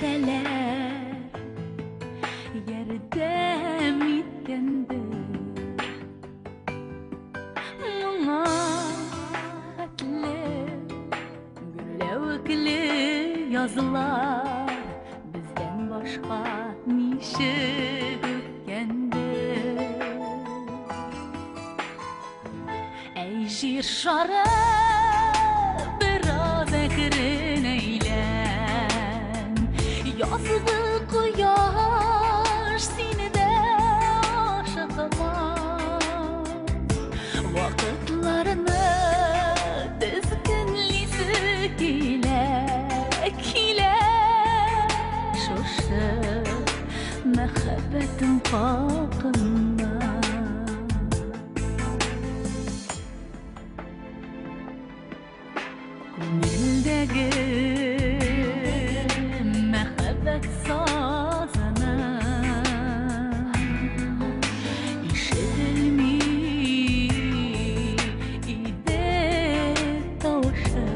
Фәрештәләр ярдәм иткәндер. Моңа хәтле гөрләвекле язлар бездән башка ничек үткәндер. Әй, җир шары, бераз әкрен әйлән. Язгы кояш сине дә ашыкма. Вакытларны тезгенлисе килә, килә. Шушы мәхәббәтем хакына. Күңелдәге мәхәббәт сазына ишетелми иде тавышы.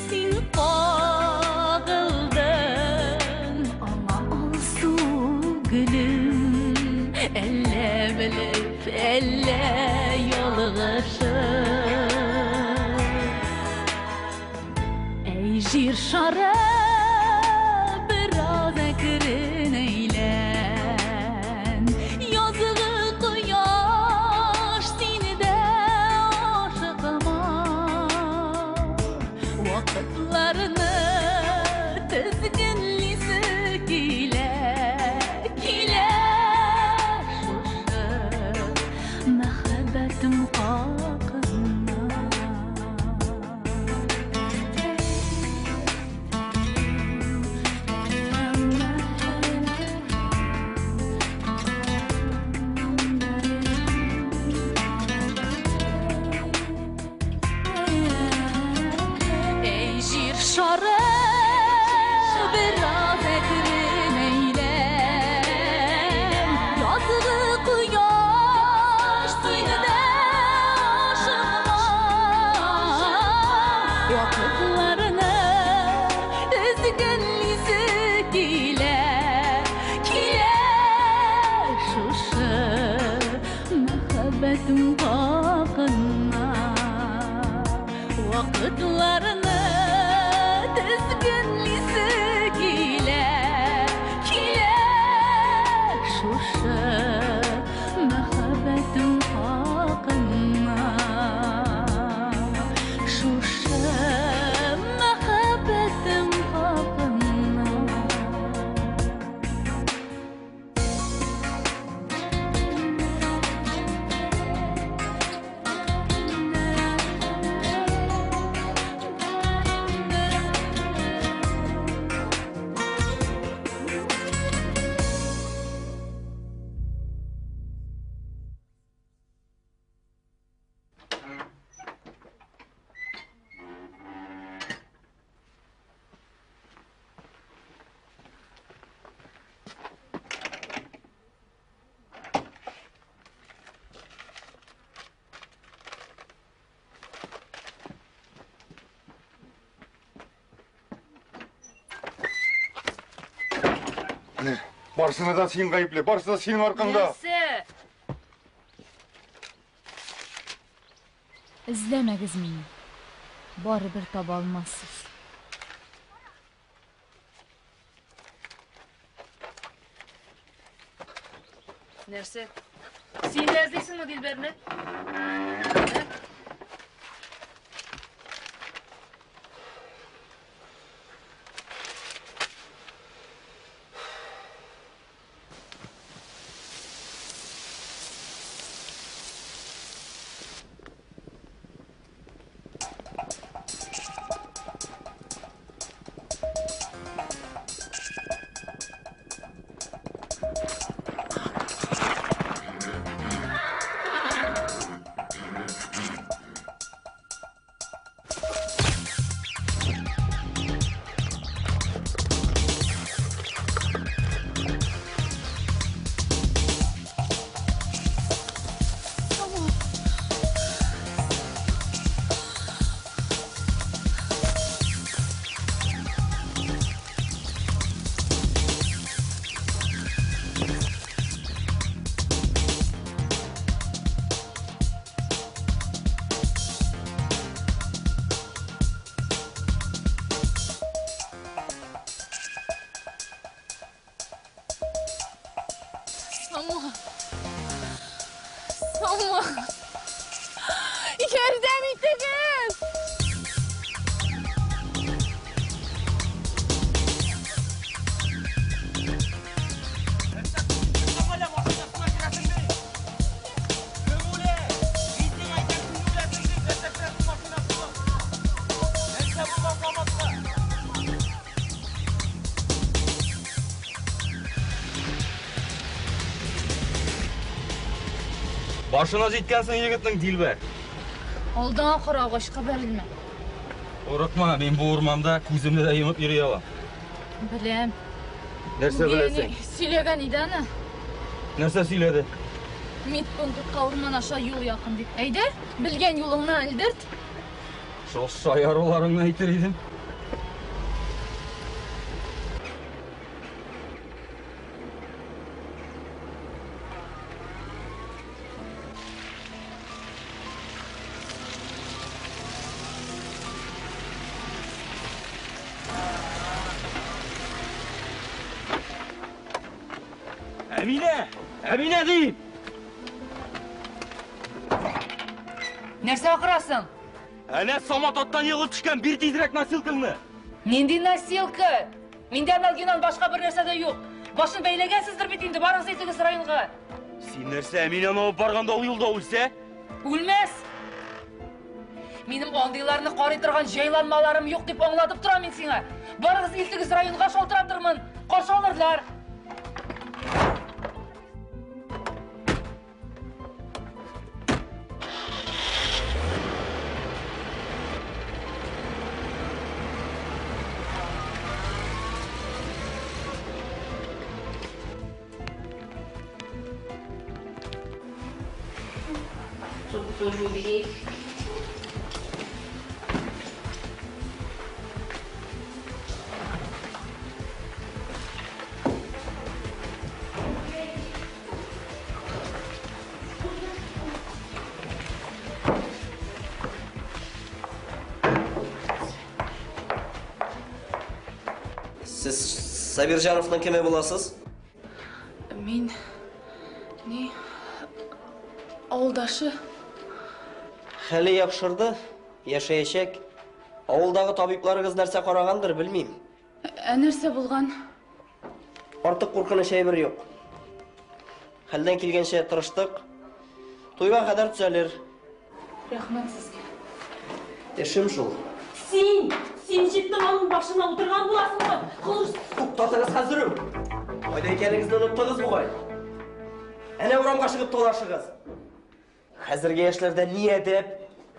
Син кагылдың аңа, алсу гөлем, әллә белеп, әллә ялгышып. Әй, җир шары, бераз әкрен әйлән. Язгы кояш сине дә ашыкма. Вакытларны тезгенлисе килә, килә. Шушы мәхәббәтем хакына. Әй, җир шары, бераз әкрен әйлән. Язгы кояш сине дә ашыкма. Вакытларны тезгенлисе килә, килә. Шушы мәхәббәтем хакына. Вакытларны тезгенлисе килә, килә. Шушы мәхәббәтем хакына. Шушы мәхәббәтем хакына. Менә, барысына да син гаепле, барысы да синең аркаңда. Нәрсә? Эзләмәгез мине. Барыбер таба алмассыз. Нәрсә? Син дә эзлисеңме Дилбәрне? Башына җиткәнсең егетнең, Дилбәр. Алдыңа кара, агачка бәрелмә. Курыкма, мин бу урманда күземне дә йомып йөри алам. Беләм. Нәрсә беләсең? Сөйләгән иде аны. Нәрсә сөйләде? Медпунктка урман аша юл якын дип. Әйдә, белгән юлыңны элдерт. Шул шаяруларыңны әйтер идем. Әминә! Әминә дим! Нәрсә акырасың? Әнә Самат аттан егылып төшкән, бир тизрәк носилкаңны. Нинди носилка? Миндә анальгиннан башка бер нәрсә дә юк. Башын бәйләгәнсездер бит инде, барыгыз әйтегез районга. Син нәрсә, Әминәне алып барганда ул юлда үлсә? Үлмәс! Минем андыйларны карый торган җайланмаларым юк дип аңлатып торам мин сиңа. Барыгыз илтегез районга, шалтыратырмын. Каршы алырлар. Сез Сабирҗановның кеме буласыз? Мин ни авылдашы. Хәле яхшырды, яшәячәк. Авылдагы табибларыгыз нәрсә карагандыр, белмим. Ә нәрсә булган? Артык куркыныч әйбер юк. Хәлдән килгәнчә тырыштык. Туйга кадәр төзәлер. Рәхмәт сезгә. Эшем шул. Син! Син җепнең аның башына утырган буласыңмы? Кылыч! Туктатыгыз хәзер үк! Кайда икәнегезне оныттыгыз бугай. Әнә урамга чыгып талашыгыз. Хәзерге яшьләрдә ни әдәп,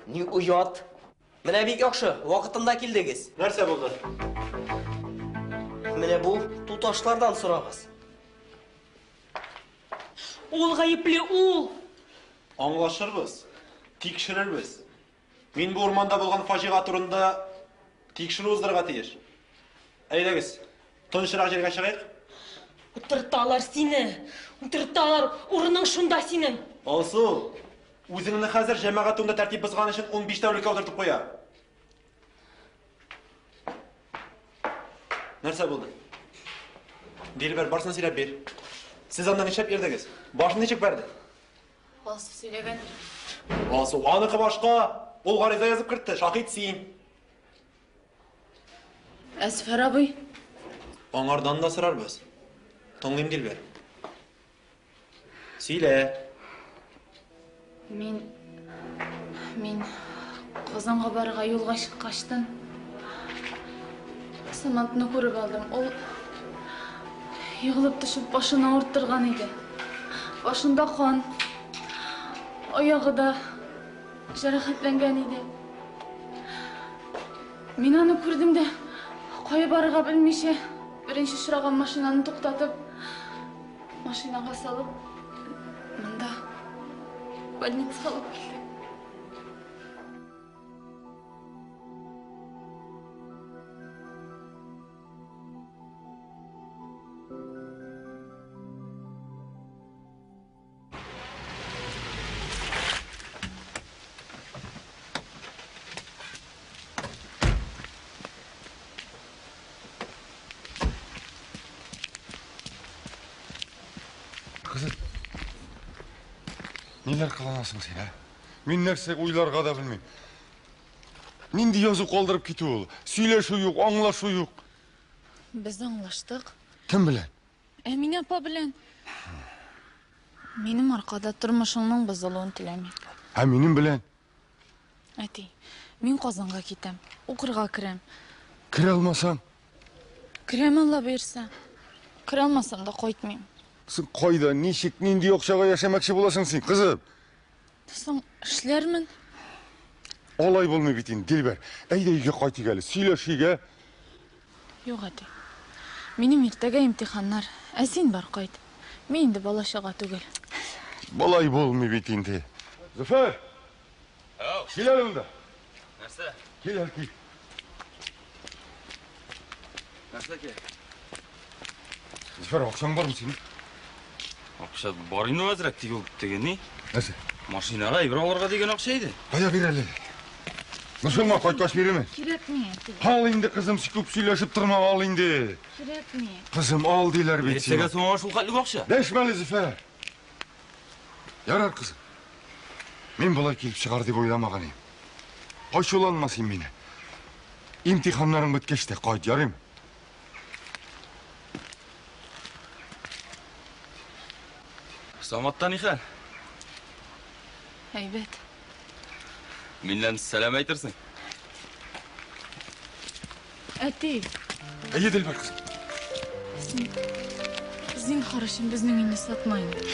ни оят. Менә бик яхшы, вакытында килдегез. Нәрсә булды? Менә бу туташлардан сорагыз. Ул гаепле, ул! Аңлашырбыз, тикшерербез. Мин бу урманда булган фаҗига турында тикшерү уздырырга тиеш. Әйдәгез, тынычрак җиргә чыгыйк. Утырталар сине! Утырталар! Урының шунда синең! Алсу, үзеңне хәзер җәмәгать турында тәртип бозган өчен 15 тәүлеккә утыртып куя. Нәрсә булды? Дилбәр, барсын сөйләп бир. Сез анда нишләп йөрдегез? Башын ничек бәрде? Алсу сөйләгәндер. Алсу, аныкы башка. Ул гариза язып кертте. Шаһит син. Әсфәр абый. Аңардан да сорарбыз. Тыңлыйм, Дилбәр. Сөйлә. Мин Казанга барырга юлга чыккачтын Саматны күреп алдым. Ул егылып төшеп башын авырттырган иде. Башында кан, аягы да җәрәхәтләнгән иде. Мин аны күрдем дә, кая барырга белмичә, беренче очраган машинаны туктатып, машинага салып, монда больницага алып килдем. Кызым, ниләр кыланасың син, ә? Мин нәрсә уйларга да белмим. Нинди язу калдырып китү ул? Сөйләшү юк, аңлашу юк. Без аңлаштык. Кем белән? Әминә апа белән. Минем аркада тормышыңның бозылуын теләмим. Ә минем белән? Әти, мин Казанга китәм, укырга керәм. Керә алмасаң? Керәм, Алла боерса. Керә алмасам да кайтмыйм. Син кайда, ничек, нинди акчага яшәмәкче буласың син, кызым? Соң эшләрмен. Алай булмый бит инде, Дилбәр. Әйдә өйгә кайтыйк әле, сөйләшик, ә? Юк, әти. Минем иртәгә имтиханнар. Ә син бар, кайт. Мин инде бала-чага түгел. Болай булмый бит инде. Зөфәр! Кил әле монда. Нәрсә? Кил әле, кил. Нәрсә кирәк? Зөфәр, акчаң бармы синең? Акча бар инде әзрәк, тик ул теге ни? Нәрсә? Машинага әйбер алырга дигән акча иде. Кая бир әле? Борчылма, кайткач бирермен. Кирәкми, әти. Ал инде, кызым, күп сөйләшеп торма, ал инде. Кирәкми. Кызым, ал диләр бит Нәрсәгә соң аңа шул хәтле акча? Дәшмә әле, Зөфәр. Ярар, кызым. Мин болай килеп чыгар дип уйламаган идем. Ачуланма син мине. Имтиханнарың беткәч тә кайт, ярыймы? Саматта ни хәл? Әйбәт. Миннән сәлам әйтерсең. Әти. Әйе, Дилбәр кызым. Син зинһар өчен безнең өйне сатма инде.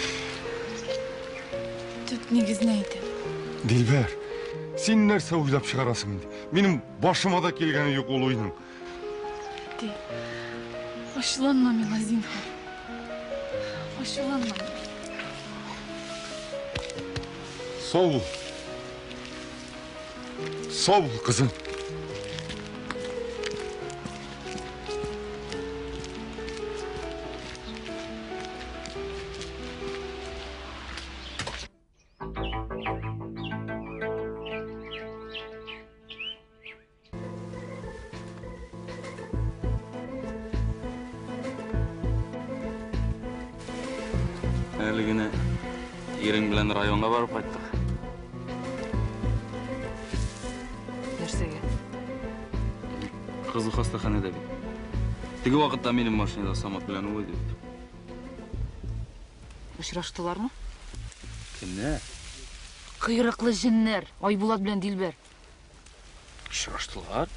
Төп нигезне әйтәм. Дилбәр, син нәрсә уйлап чыгарасың инде? Минем башыма да килгәне юк ул уйның. Әти, ачуланма миңа, зинһар. Ачуланма. Сау бул. Сау бул, кызым. Әле генә ирең белән районга барып кайттык. Нәрсәгә? Кызы хастаханәдә бит. Теге вакытта минем машинада Самат белән ул иде бит. Очраштылармы? Кемнәр? Кыйрыклы җеннәр, Айбулат белән Дилбәр. Очраштылар.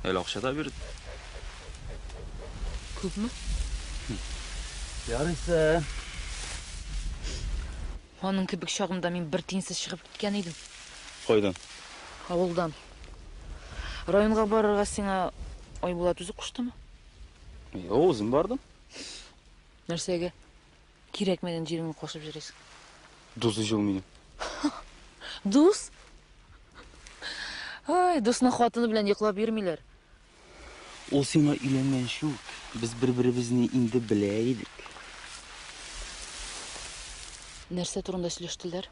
Әле акча да бирде. Күпме? Ярыйсы. Аның кебек чагымда мин бер тиенсез чыгып киткән идем. Кайдан? Авылдан. Районга барырга сиңа Айбулат үзе куштымы? Юк, үзем бардым. Нәрсәгә? Кирәкмәгән җиреңне кашып йөрисең. Дус ич ул минем. Дус? Ай, дусның хатыны белән йоклап йөрмиләр. Ул сиңа өйләнгәнче үк без бер-беребезне инде белә идек. Нәрсә турында сөйләштеләр?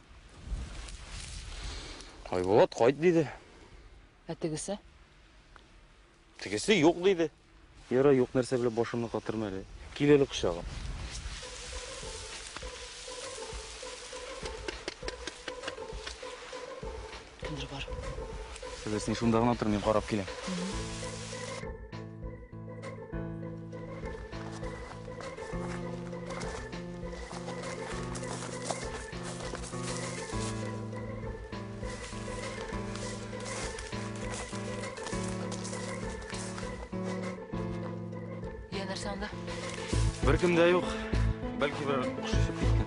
Айбулат кайт диде. Ә тегесе? Тегесе юк диде. Ярай, юк нәрсә белән башымны катырма әле. Кил әле кочагым. Кемдер бар. Хәзер син шунда гына тор, мин карап киләм. Я нәрсә анда? Беркем дә юк. Бәлки берәр кош очып киткән.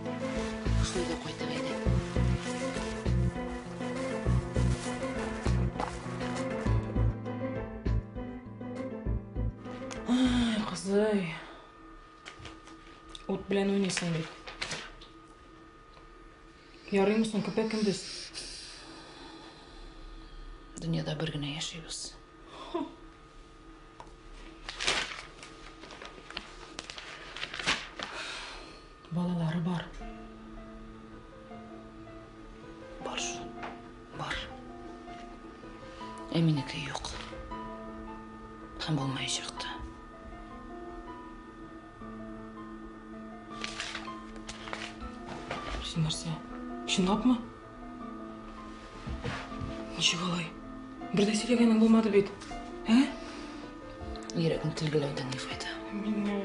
Шулай да кайтып әйдә. Ай, кызый. Ут белән уйныйсың бит. Ярыймы соң көпә-көндез? Дөньяда бер генә яшибез. Балалары бар. Бар шул. Бар. Ә минеке юк. Һәм булмаячак та. Син нәрсә? Чынлапмы? Ничек алай? Бер дә сөйләгәнең булмады бит. Ә? Йөрәкне телгәләүдән ни файда? Мине...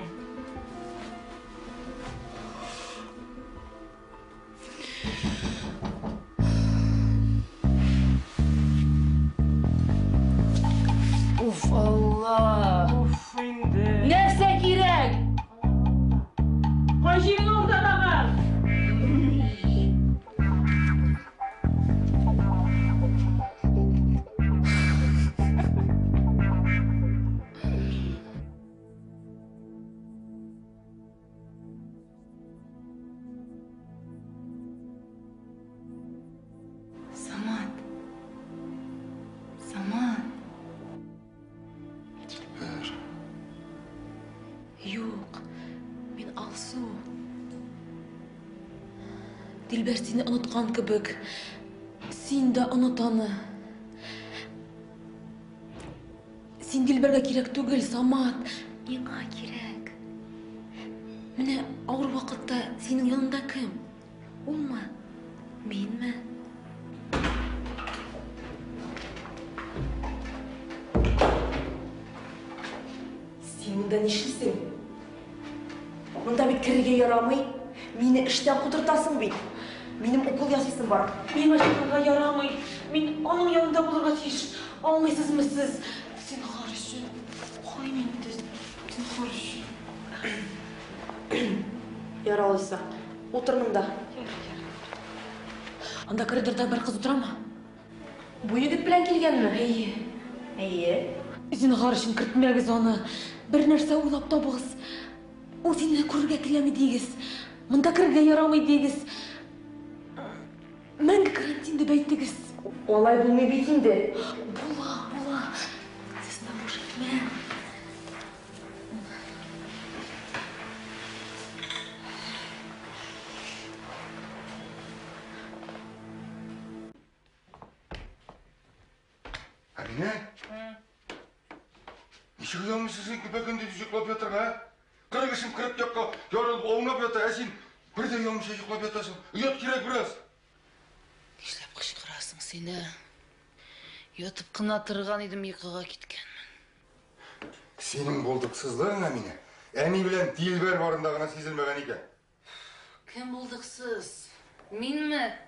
Уф, Алла! Уф, инде. Нәрсә кирәк? Кай җирең авырта тагын? Юк, мин Алсу. Дилбәр сине оныткан кебек, син дә оныт аны. Син Дилбәргә кирәк түгел, Самат. Миңа кирәк. Менә авыр вакытта синең янында кем? Улмы? Минме? Син монда нишлисең? Монда бит керергә ярамый. Мине эштән кудыртасың бит. Минем укол ясыйсым бар. Миңа чыгарга ярамый. Мин аның янында булырга тиеш. Аңлыйсызмы сез? Зинһар өчен. Кайм инде. Зинһар өчен. Ярар алайса. Утыр монда. Анда коридорда бер кыз утырамы? Бу егет белән килгәнме? Әйе. Әйе. Зинһар өчен кертмәгез аны. Бер нәрсә уйлап табыгыз. Ул сине күрергә теләми диегез. Монда керергә ярамый диегез. Мәңге карантин дип әйтегез. Алай булмый бит инде. Була, була. Сезне буш итмәм. Әминә? Ничек оялмыйсың син көпә-көндез йоклап ятырга, ә? 40 эшем 40 якка ярылып аунап ята, ә син бер дә оялмыйча йоклап ятасың. Оят кирәк бераз. Нишләп кычкырасың син, ә? Ятып кына торган идем, йокыга киткәнмен. Синең булдыксызлыгың, Әминә, әни белән Дилбәр барында гына сизелмәгән икән. Кем булдыксыз? Минме?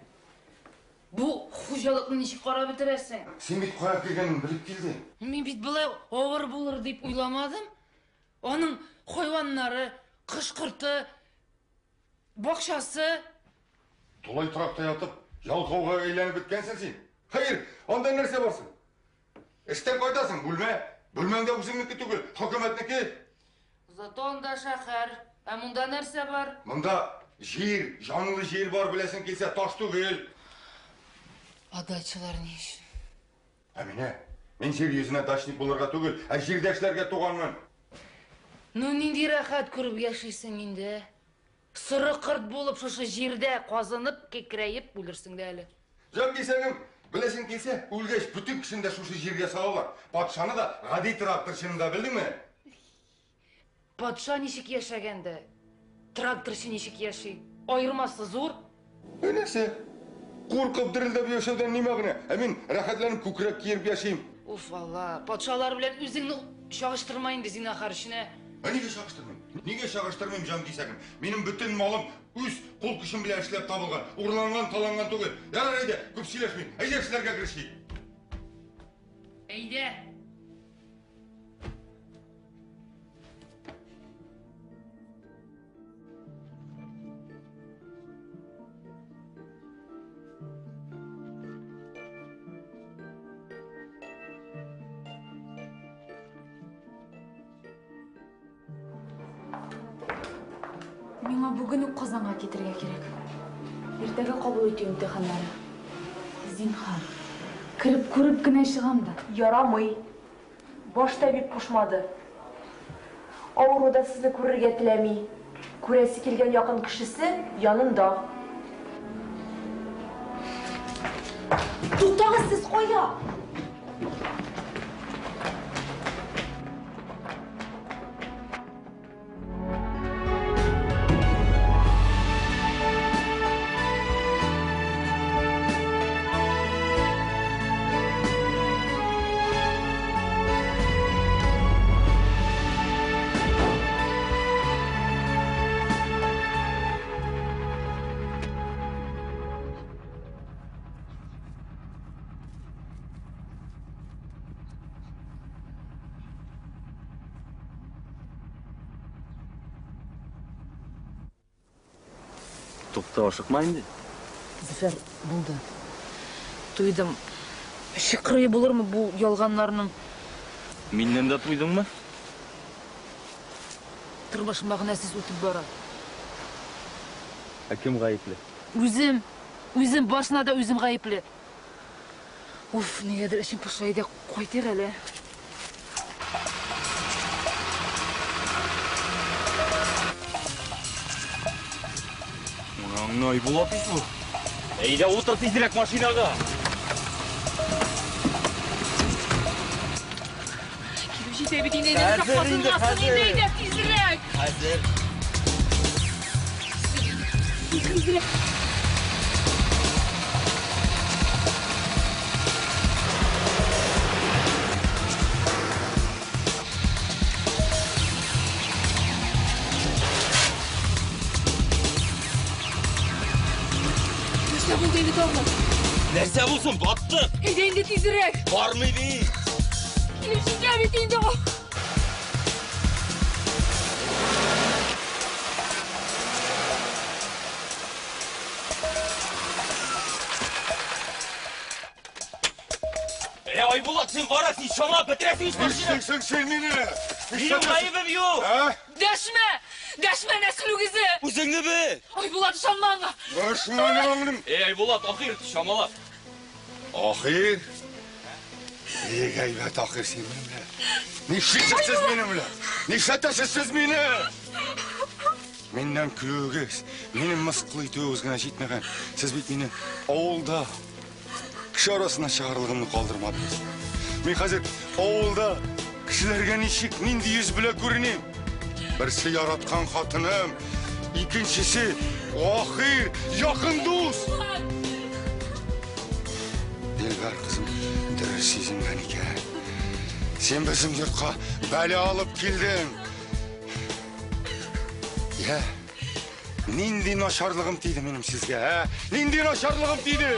Бу хуҗалыкны ничек карап бетерәсең? Син бит кая килгәнен белеп килдең. Мин бит болай авыр булыр дип уйламадым. Аның хайваннары, кош-корты, бакчасы. Тулай торакта ятып, ялкауга әйләнеп беткәнсең син. Хәер, анда нәрсә бар соң? Эштән кайтасың, бүлмә. Бүлмәң дә үзеңнеке түгел, хөкүмәтнеке. Зато анда шәһәр. Ә монда нәрсә бар? Монда җир, җанлы җир бар, беләсең килсә, таш түгел. Ә дачалар ни өчен? Әминә, мин җир йөзенә дачник булырга түгел, ә җирдә эшләргә туганмын. Ну, нинди рәхәт күреп яшисең инде. Соры корт булып шушы җирдә казынып, кекрәеп үлерсең дә әле. Җан кисәгем, беләсең килсә, үлгәч бөтен кешене дә шушы җиргә салалар. Патшаны да, гади тракторчыны да, белдеңме? Патша ничек яшәгән дә, тракторчы ничек яши? Аермасы зур. Ә нәрсә? Куркып дерелдәп яшәүдән ни мәгънә? Ә мин рәхәтләнеп күкрәк киереп яшим. Уф, Алла, патшалар белән үзеңне чагыштырма инде, зинһар өчен, ә. Ә нигә чагыштырмыйм? Нигә чагыштырмыйм, җан кисәгем? Минем бөтен малым үз кул көчем белән эшләп табылган, урланган, таланган түгел. Ярар, әйдә, күп сөйләшмик. Әйдә, эшләргә керешик. Әйдә. Миңа бүген үк Казанга китергә кирәк. Иртәгә кабул итү имтиханнары. Зинһар, кереп күреп кенә чыгам да. Ярамый. Баш табиб кушмады. Авыру да сезне күрергә теләми. Күрәсе килгән якын кешесе янында. Туктагыз, сез кая? Тукта, ашыкма инде. Зөфәр, булды. Туйдым. Чыкрые булырмы бу ялганнарның? Миннән дә туйдыңмы? Тормыш мәгънәсез үтеп бара. Ә кем гаепле? Үзем. Үзем, барысына да үзем гаепле. Уф, нигәдер эчем поша, әйдә, кайтыйк әле. Анаңны Айбулат ич бу. Әйдә, утыр тизрәк машинага. Килеп җитә бит инде, Хәзер инде, хәзер. Әйдә, тизрәк. Хәзер. Тизрәк. Нәрсә булды инде тагын? Нәрсә булсын, баттык. Әйдә инде тизрәк. Бармый бит. Килеп җитә бит инде. Э, Айбулат, син кара, син чамалап бетерәсең ич машина. Нишлисең син мине? Минем гаебем юк. Ә? Дәшмә! Дәшмә, нәсел үгезе! Үзеңне бел. Айбулат, ышанма аңа! Дошманың. Эй, Айбулат, ахир, чамала. Ахир? Бик әйбәт ахир син минем белән. Нишлисез сез минем белән? Нишләтәсез сез мине? Миннән көлүегез, минем мыскыл итүегез генә җитмәгән. Сез бит мине авылда кеше арасына чыгарлыгымны калдырмадыгыз. Мин хәзер авылда кешеләргә ничек, нинди йөз белән күреним? Берсе яраткан хатыным, икенчесе ахир, якын дус. Дилбәр кызым, дөрес сизенгән икән. Син безнең йортка бәла алып килдең. Я, нинди начарлыгым тиде минем сезгә, ә? Нинди начарлыгым тиде?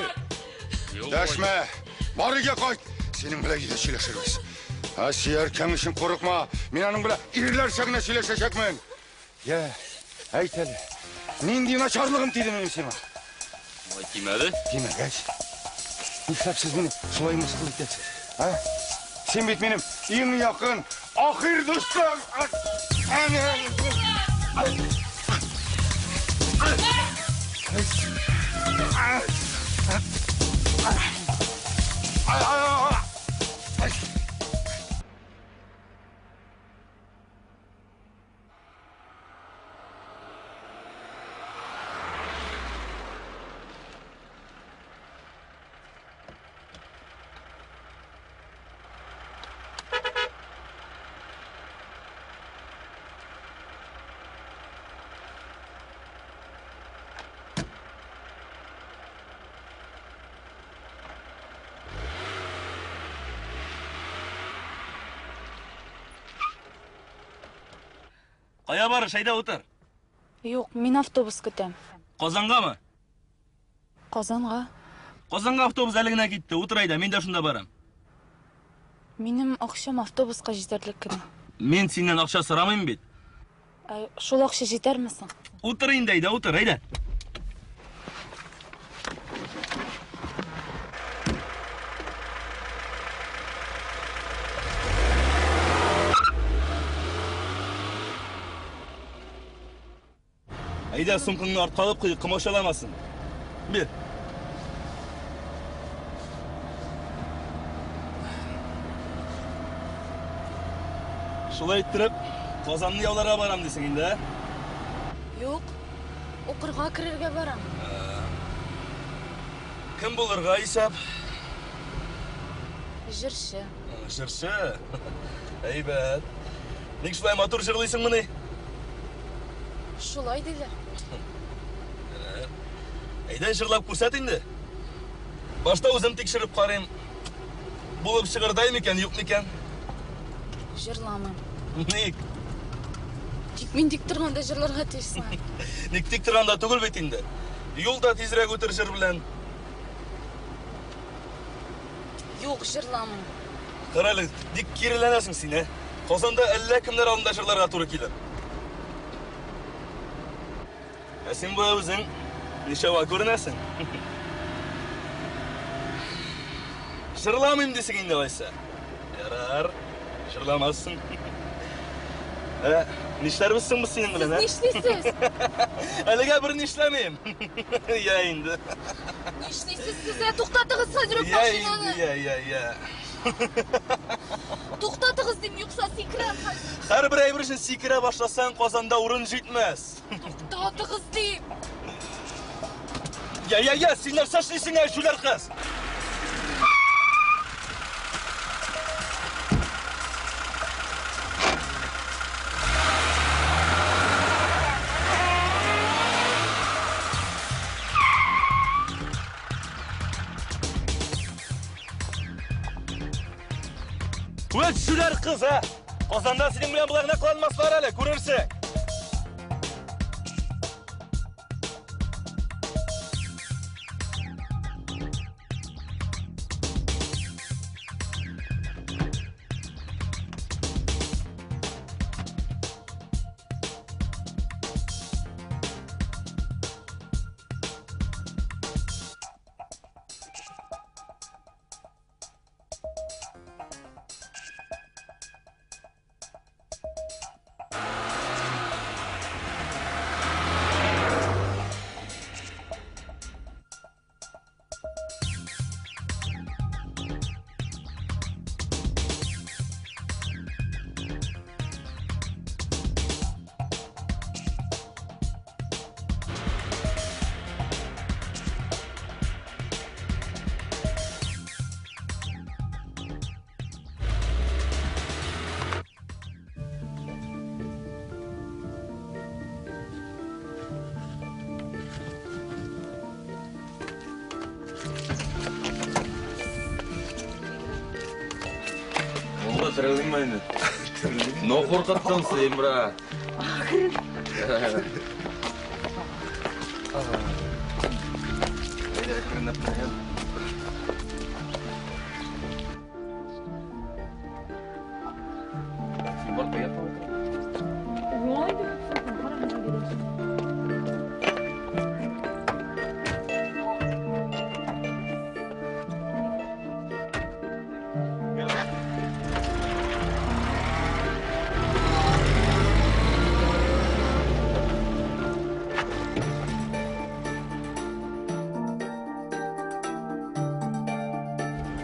Дәшмә, бар өйгә кайт. Синең белән өйдә сөйләшербез. Ә сөяркәң өчен курыкма. Мин аның белән ирләрчә генә сөйләшәчәкмен. Я, әйт әле, нинди начарлыгым тиде минем сиңа? Ай, тимәде. Тимәгәч, нишләп сез мине шулай мыскыл итәсез? Ә? Син бит минем иң якын ахир дустым. Кая барыш, әйдә утыр. Юк, мин автобус көтәм. Казангамы? Казанга. Казанга автобус әле генә китте. Утыр әйдә, мин дә шунда барам. Минем акчам автобуска җитәрлек кенә. Мин синнән акча сорамыйм бит. Ә шул акча җитәрме соң? Утыр инде, әйдә, утыр, әйдә. Әйдә, сумкаңны артка алып куй, комачауламасын. Бир. Шулай иттереп, Казанны яуларга барам дисең инде, ә? Юк. Укырга керергә барам. Кем булырга исәп? Җырчы. Җырчы. Әйбәт. Ник шулай матур җырлыйсыңмыни? Шулай диләр. Әйдә җырлап күрсәт инде. Башта үзем тикшереп карыйм. Булып чыгырдай микән, юк микән? Җырламыйм. Ник? Тик мин тик торганда җырларга тиешсең. Ник тик торганда түгел бит инде. Юл да тизрәк үтер җыр белән. Юк, җырламыйм. Кара әле, ник киреләнәсең син, ә? Казанда әллә кемнәр алдында җырларга туры килер. Ә син бу үзең ничәва күренәсең? Җырламыйм дисең инде алайса. Ярар, җырламассың. Ә, нишләрбез соң без синең белән, ә? Сез нишлисез? Әлегә бер нишләмим. Я инде. Нишлисез сез? Ә, туктатыгыз хәзер үк Я инде, машинаны. я, я, я. Туктатыгыз дим, юкса сикерәм хәзер. Һәрбер әйбер өчен сикерә башласаң, Казанда урын җитмәс. Туктатыгыз дим. Я, я, я, син нәрсә эшлисең, әй, җүләр кыз? Вәт җүләр кыз, ә! Казанда синең белән болай гына кыланмаслар әле, күрерсең. Терелдеңме инде? Но куркыттың син, брат. Әйдә, әкренләп кенә. Син бар кая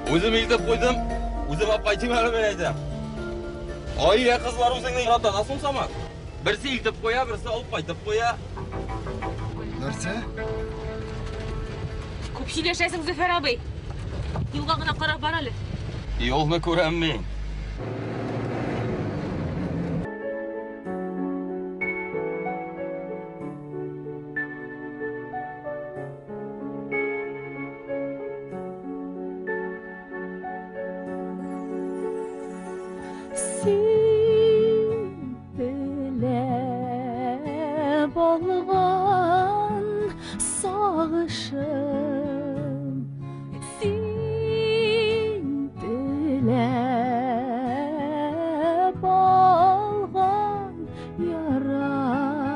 Үзем илтеп куйдым, үзем алып кайтыйм әле мин әйтәм. Гаилә кызлары үзеңне ярата да соң Самат. Берсе илтеп куя, берсе алып кайтып куя. Нәрсә? Күп сөйләшәсең, Зөфәр абый. Юлга гына карап бар әле. Юлны күрәм мин. Син теләп алган сагышым, син теләп алган ярам,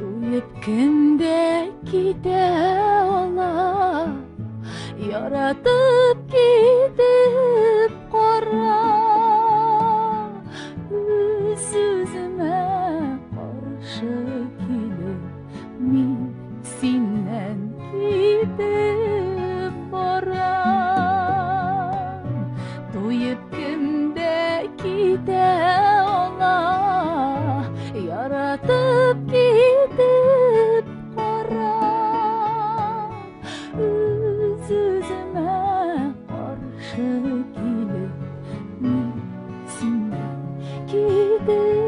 туеп кем дә китә ала, яратып китеп кара, үз-үземә каршы килеп, мин синнән китеп барам. Туеп кем дә китә ала, яратып китеп кара, үз-үземә каршы килеп, мин синнән китеп